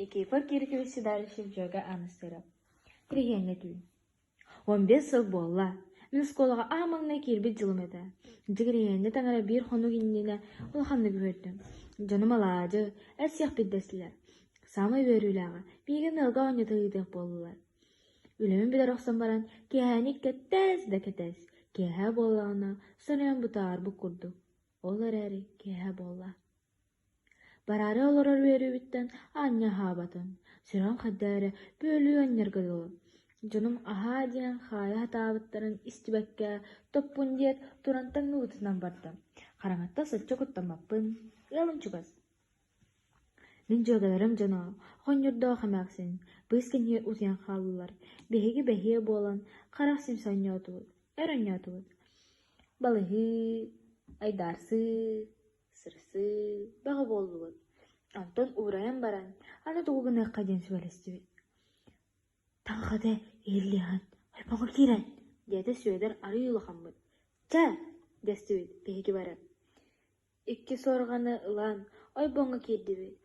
Никифор Кирикович Седалищев дьүөгэ Ааныстыырап. Кириһиэнньэ түүн. 15 сыл буолла. Мин оскуолаҕа аан маҥнай киирбит дьылым этэ. Дьэ Кириһиэнньэ таҥара биир хонук иннинэ улаханнык үөрдүм. Дьонум алаадьы, эт сиэхпит дэстилэр. Саамай үөрүүлээҕэ, миигин ыалга оонньото ыытыах буоллулар. Үлэбин бүтэрэ охсон баран, киэһээни кэтэс да кэтэс. Киэһэ буоллаҕына, соруйан бытаарбыт курдук. Ол эрээри киэһэ буолла. Бараары олорор үөрүүбүттэн аанньа аһаабатым, сүрэҕим хайдах эрэ бүөлүү анньарга дылы. Дьонум аһаа диэн хаайа сатаабыттарын истибэккэ, топпун диэт, туран таҥныбытынан бардым. Хараҥаттан соччо куттаммаппын, ыалым чугас. Мин дьүөгэлэрим дьоно, хонньордоох эмээхсин, быыс кэннигэр утуйан хааллылар. Биһиги бэһиэ буолан, харах симсэ оонньоотубут, өр оонньоотубут. Балыһыы, айдаарсыы, сырсыы бөҕө буоллубут. Онтон уурайан баран, аны тугу гыныахха диэн сүбэлэстибит. «Таҥхата иһиллиэҕин, ойбоҥҥо киирэн» диэтэ Сүөдэр арыый улахаммыт. «Чэ» дэстибит биһиги бары. Икки суорҕаны ылан, ойбоҥҥо киирдибит.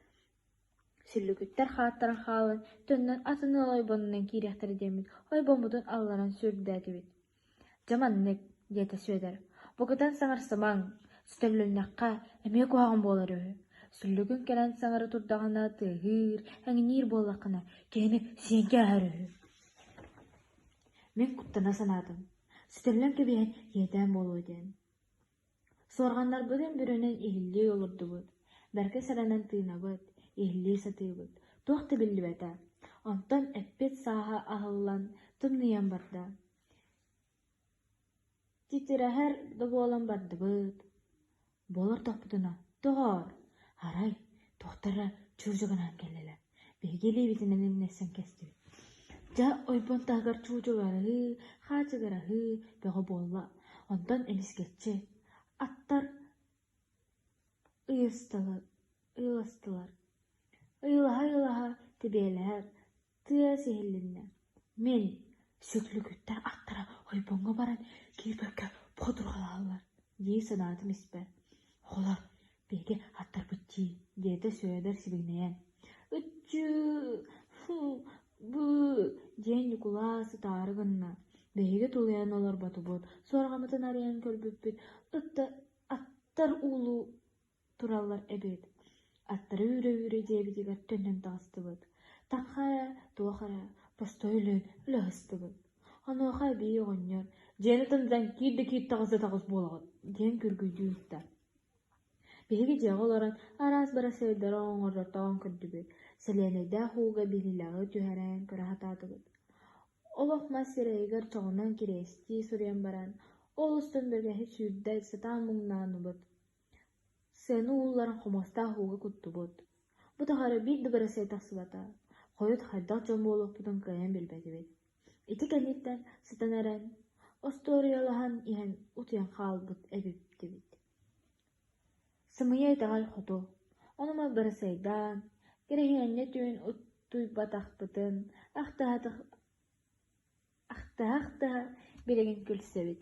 Сүллүкүттэр хааттаран хаалан, төннөн атын ыал ойбонунан киириэхтэрэ диэммит, ойбоммутун алларан сүүрдээтибит. «Дьэ маннык», диэтэ Сүөдэр, «букатын саҥарсымаҥ, сөтөллөннөххө эмиэ куһаҕан буолар үһү. Сүллүкүн кэлэн саҥара турдаҕына тыаһыыр, эҥиниир буоллаххына, киһини сиэн кээһэр үһү». Мин куттана санаатым, сөтөллөн кэбиһэн иэдээн буолуо диэн. Суорҕаннарбытын бүрүнэн иһиллии олордубут, бэркэ сэрэнэн тыынабыт, иһиллии сатыыбыт, туох да биллибэтэ. Онтон эппит сааһа аһыллан, тымныйан барда. Титирэһэр да буолан бардыбыт. Буолар тохпутуна, доҕоор, арай, туохтара чуучугунаан кэллилэр. Биһиги илиибитинэн иҥнэссэн кэстибит. Дьэ, ойбон таһыгар чуучугараһыы, хаачыгыраһыы бөҕө буолла. Онтон эмискэччи аттар ыйыстылар, ыйыластылар. Ыйылаһа-ыйылаһа тибиэлэһэр, тыас иһиллиннэ. Мин сүллүкүттэр аттара ойбоҥҥо баран киирбэккэ боотурҕалаһаллар дии санаатым испэр. Оҕолор, биһиги аттарбыт дии, диэтэ Сүөдэр сибигинэйэн. Ыччыы, быы, диэн Ньукулаас ытаары гынна. Биһиги тулуйан олорботубут, суорҕаммытын арыйан көрбүппүт, ытта аттар уулуу тураллар эбит. Аттары үүрэ-үүрэ дьиэбитигэр төннөн таҕыстыбыт. Таҥха эрэ, туох эрэ, постой өлөн өлө сыстыбыт. Онуоха эбии оҕонньор «Дьиэни тымтан киир да киир таҕыс да таҕыс буолаҕыт» диэн күргүйдүү ыытта. Биһиги дьиэҕэ олорон араас бырасыайдары оҥортоон көрдүбүт, сэлиэнэйдээх ууга биһилэҕи түһэрэн көрө сатаатыбыт. Олох мас сирэйигэр чоҕунан кириэстии суруйан баран, ол устун бөргөһү сүүрдэ сатаан муҥнаанныбыт. Сыаны уулларан хомуостаах ууга куттубут. Бу тухары биир да бырасыай тахсыбата, хойут хайдах дьон буолуохпутун кыайан билбэтибит. Ити кэнниттэн сытан эрэн, остуоруйалаһан иһэн утуйан хаалбыт эбиттибит. Сымыйа итэҕэл хоту, ону бырасыайдаан, Кириһиэнньэ түүн утуйбатахпытын ахтыһа-ахтыһа билигин күлсэбит.